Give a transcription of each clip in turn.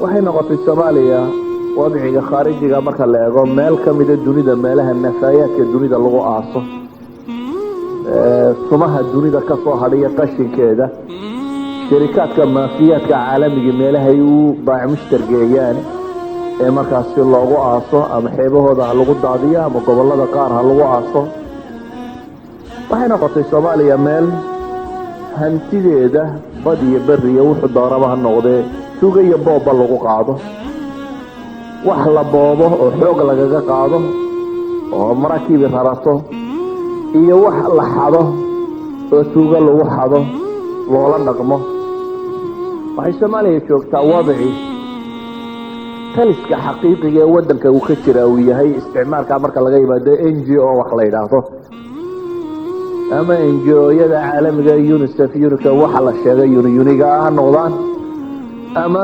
Waxay noqotay Soomaaliya, wadciga khaarijiga marka la eego, meel ka mida dunida, meelaha nafaayaadka dunida lagu aaso, sumaha dunida ka soo hadhiya, qashinkeeda, sharikaadka maafiyaadka caalamiga meelahay u baac mushtargeeyaan ee markaasi loogu aaso, ama xeebahooda ha lagu daadiyo ama gobolada qaar ha lagu aaso. Waxay noqotay Soomaaliya meel hantideeda, bad iyo beriya wuxuu doonaba ha noqdee, tuga iyo boobba lagu qaado, wax la boobo oo xoog lagaga qaado oo maraakiibi rarato, iyo wax la xado oo tuugo lagu xado loola dhaqmo. Waxay Soomaaliya joogtaa wadci taliska xaqiiqiga ee waddanka uu ka jira uu yahay isticmaalka, marka laga yimaado NGO wax la yidhaahdo ama NGO-yada caalamiga, UNICEF, unica waxa la sheegay, uniuniga ha noqdaan ama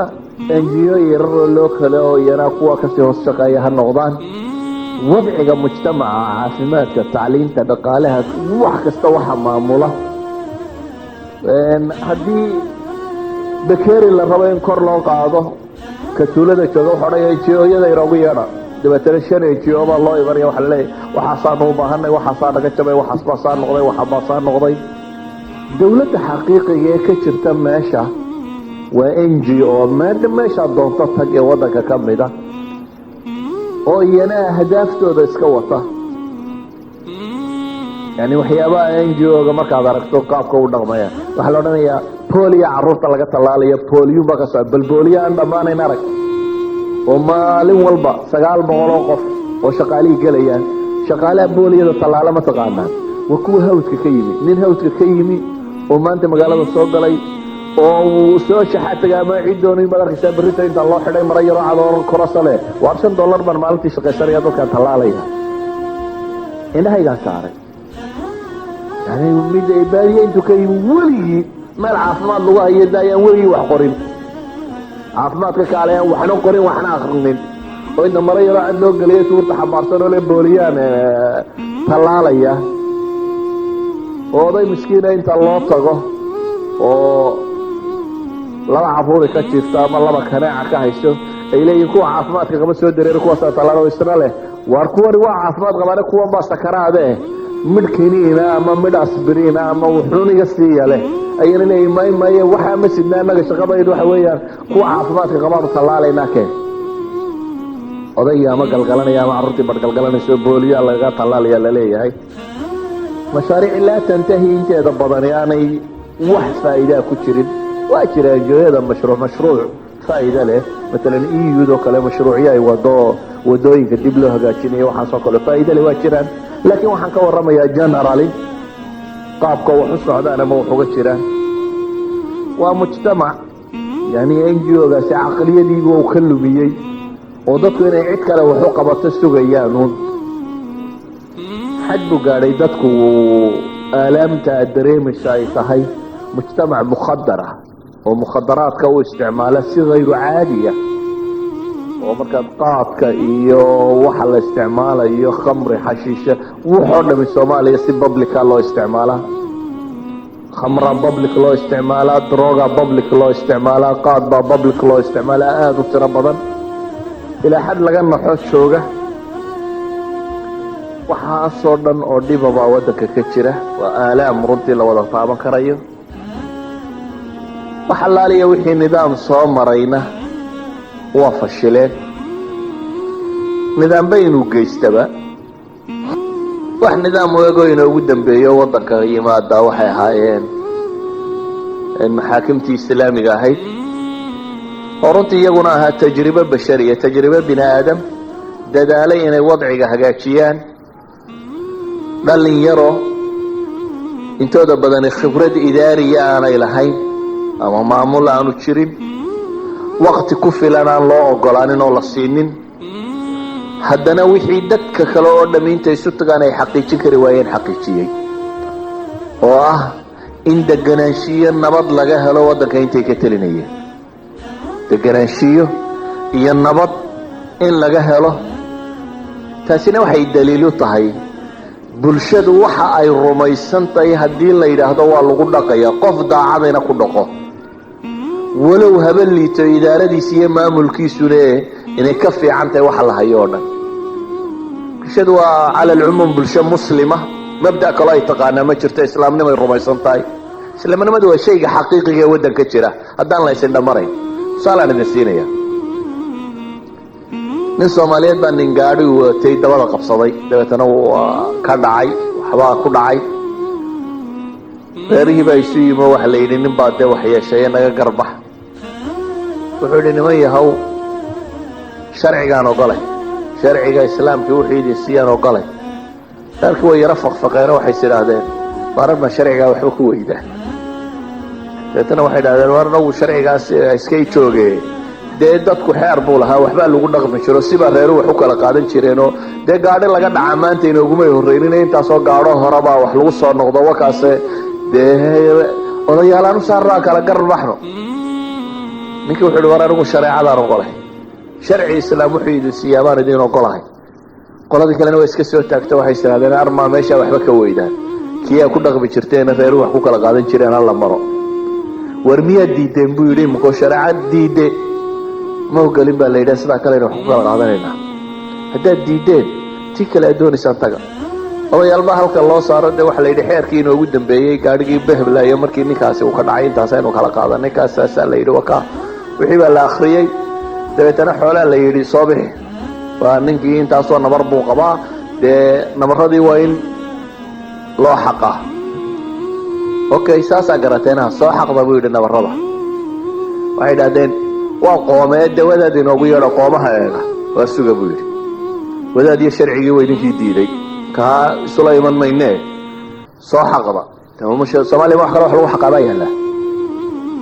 NGO yararoo loo kale oo iyana kuwa kasii hoos shaqeeya ha noqdaan. Wadciga mujtamaca, caafimaadka, tacliinta, dhaqaalaha, wax kasta waxa maamula, haddii bakeri la rabo in kor loo qaado, ka tuulada jooga wuxuu odhanaya NGO-yada inoogu yeedha. Dabeetana shan NGO baa loo imanaya. Waxa laleeyahy waxaasaanu u baahanay, waxaasaa naga jabay, waxaas baa saa noqday, waxa baa saa noqday. Dowladda xaqiiqiga ee ka jirta meesha waa NGO meeshaa doonto tag ee waddanka ka mida, oo iyana ahdaaftoda iska wata. Yani waxyaabaha NGO-ga markaad aragto qaabka u dhaqmaya, waxaa la odhanayaa polio caruurta laga tallaalayo, poliyun baa ka socda. Bal polio aan dhammaanayn arag, oo maalin walba 900 oo qof oo shaqaalihii gelayaan. Shaqaalaha poliyada tallaalo ma taqaanaan? Waa kuwa hawdka ka yimi. Nin hawdka ka yimi oo maanta magaalada soo galay oo uu soo shaxa tagay ama cid doonin baad arkaysaa berrita intaa loo xidhay mara yaroo cadoon korasa leh: "Waar, $5 baan maalintii shaqaysanaya, dadkaan tallaalaya." Indhahaygaa saaray. Yani mid baadiye intuu ka yimi, weligii meel caafimaad lagu hayo da ayaan weligii wax qorin, caafimaadka kaale aan waxna qorin, waxna akrinin, oo inta maro yaroo cad loo geliyay tuurta xambaarsan oo le booliyaan tallaalaya, oo oday miskiina inta loo tago oo laba caruuri ka jiifto ama laba kaneeca ka hayso, ay leeyihin kuwa caafimaadka qaba soo dareeri, kuwaasaa tallaalo. Isna leh: "Waar, kuwani waa caafimaad qabaane, kuwan baa sakaraade, midh kiniina ama midh asbiriina ama wuxuuniga siiya leh." Ayana leeyihin: "May, maye, waxaa ma sidna annaga, shaqadaydu waxa weeyaan kuwa caafimaadka qabaanu tallaalaynaa, keen." Odaygii ama galgalanaya ama carruurtii badhgalgalanayso booliyaa lagaga tallaalaya laleeyahay. Mashaariic laa tantahi, inteeda badani aanay wax faa'iidaa ku jirin. Waa jira NGO-yada mashruuc mashruuc faa'iida leh, matalan EU-do kale mashruucyo ay wado, wadooyinka dib loo hagaajinayo, waxaasoo kale faa'iida leh waa jiraan. Laakiin waxaan ka warramayaa generally qaabka wax u socdaan ama wax uga jiraan. Waa mujtamac yani NGO-gaasi caqliyadiibu uu ka lumiyey, oo dadku inay cid kale wax u qabato sugayaanuun. Xad buu gaadhay dadku aalaamta aad dareemayso ay tahay mujtamac mukhadar ah oo mukhadaraadka u isticmaala si hayru caadiya, oo markaad qaadka iyo waxa la isticmaalayo, khamri, xashiisha, wuxoo dhami Soomaaliya si public-a loo isticmaalaa. Khamra public loo isticmaalaa, droga public loo isticmaalaa, qaad baa public loo isticmaalaa, aada u tiro badan, ilaa xad laga naxo jooga. Waxaasoo dhan oo dhiba baa waddanka ka jira. Waa aalaam runtii la wada taaban karayo. Wax allaaliya wixii nidaam soo marayna waa fashileen, nidaamba inuu geystaba. Wax nidaam eego inoogu dambeeyo waddanka yimaada waxay ahaayeen maxaakimtii islaamiga ahayd, oo runtii iyaguna ahaa tajribo bashariya, tajribo bini aadam dadaalay inay wadciga hagaajiyaan. Dhalinyaro intooda badani khibrad idaariya aanay lahayn ama maamul aanu jirin, wakti ku filan aan loo ogolaanin oo la siinin, haddana wixii dadka kale oo dham intay isu tagaan ay xaqiijin kari waayeen xaqiijiyey, oo ah in deganaanshiyo nabad laga helo waddanka intay ka telinayeen, deganaanshiyo iyo nabad in laga helo. Taasina waxay daliilu tahay bulshadu waxa ay rumaysan tahay haddii la yidhaahdo waa lagu dhaqaya, qof daacadayna ku dhaqo. Walow haba liito idaaradiisa iyo maamulkiisune, inay ka fiican tahay waxa la hayo oo dhan. Bulshadu waa cala alcumuum bulsho muslima. Mabda kaloo ay taqaanaa ma jirto, islaamnimay rumaysan tahay. Islaamnimadu waa shayga xaqiiqiga ee waddanka jira haddaan la ysin dhamarayn. Tusaalaan idin siinaya: nin Soomaaliyeed baa nin gaadhi watay dabada qabsaday, dabeetana waa ka dhacay, waxbaa ku dhacay. Reerihii baa isu yimi o waxa la yidhi, "Nin baa dee wax yeesheeye, naga garbax." Wuxuu yidhi, "Niman yahow, sharcigaan ogolay, sharciga islaamkii wuxuu idin siiyaan ogolay." Reerkii way yaro faqfaqeeno, waxay is idhaahdeen, "Maaran sharcigaa waxba ku weydaa?" Dabeetana waxay idhahdeen, "War nagu sharcigaas iskay jooge, dee dadku xeer buu lahaa, waxbaa lagu dhaqmi jiro, sibaa reeru wax u kala qaadan jireenoo dee gaadhi laga dhaca maanta inoogumay horreynin, intaasoo gaadho horebaa wax lagu soo noqdo. Wakaase dee odayaalaan u saarnaa, kala garbaxno." Ninkii wuxu uhi, "War anigu shareecadaan ogolay, sharci islaam wuxuu idin siiyaa baan idin ogolahay." Qoladii kalena waa iska soo taagto, waxay is idhahdeen, "Armaa meeshaa waxba ka weydaan? Kii aa ku dhaqmi jirteena reeru wax ku kala qaadan jireen hala maro." "War miyaad diideen?" buu yidhi. "Imikoo shareecad diide ma ogolin baa la yidhaha, sidaa kalena wax ku kala qaadanaynaa. Haddaad diideen, tii kale aad doonaysaan taga." Odayaal baa halka loo saaro. Dee waxaa la yidhi, xeerkii inoogu dambeeyey gaadhigii beheblaayo markii ninkaasi uu ka dhacay, intaasaynu kala qaadanay, kaasaasaa la yidhi. Waka wixii baa la akhriyey. Dabeetana xoolaa la yidhi, "Soo bixi, waa ninkii intaasoo nabar buu qabaa, dee nabaradii waa in loo xaqaa." "Okay, saasaa garateenaha, soo xaqda," buu yidhi nabarada. Waxay idhahdeen, "Waa qoomee, dee wadaad inoogu yeedho, qoomaha eega." "Waa suga," buu yidhi. Wadaad iyo sharcigii way ninkii diiday, kaa isula iman maynee, soo xaqda. Soomaaliya ma wax kale wax lagu xaqaa baa yaallaa?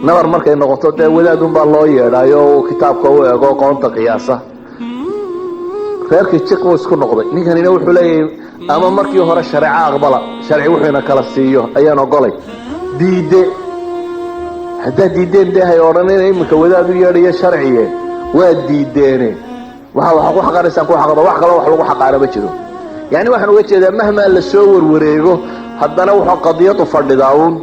Nabar markay noqoto, dee wadaadunbaa loo yeedhaayo uu kitaabka u eego, qoonta qiyaasa. Reerkii jiq buu isku noqday. Ninkanina wuxuu leeyahay, ama markii hore shareeco aqbala, sharci wuxuuna kala siiyo ayaan ogolay. Diide haddaad diideen, dee hay odhanina iminka wadaad u yeedhayo sharciye, waa diideene. Waxa ku xaqanaysaan ku xaqdo, wax kaloo wax lagu xaqaana ma jiro. Yani waxaan uga jeedaa, mahmaa la soo warwareego, haddana wuxuu qadiyadu fadhidaa uun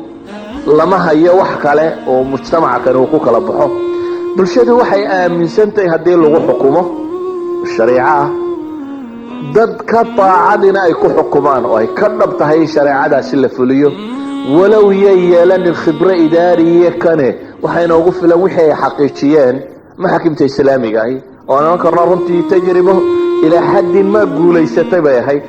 lama hayo wax kale oo mujtamaca kani uu ku kala baxo. Bulshadu waxay aaminsan tahay haddii lagu xukumo shariico ah, dad ka daacadina ay ku xukumaan oo ay ka dhab tahay in shareecadaasi la fuliyo, walow yay yeelanin khibro idaariye kane, waxaa inoogu filan wixii ay xaqiijiyeen maxaakimta islaamiga ahi, oo aan ohan karno runtii tajribo ilaa xaddin ma guulaysatay bay ahayd.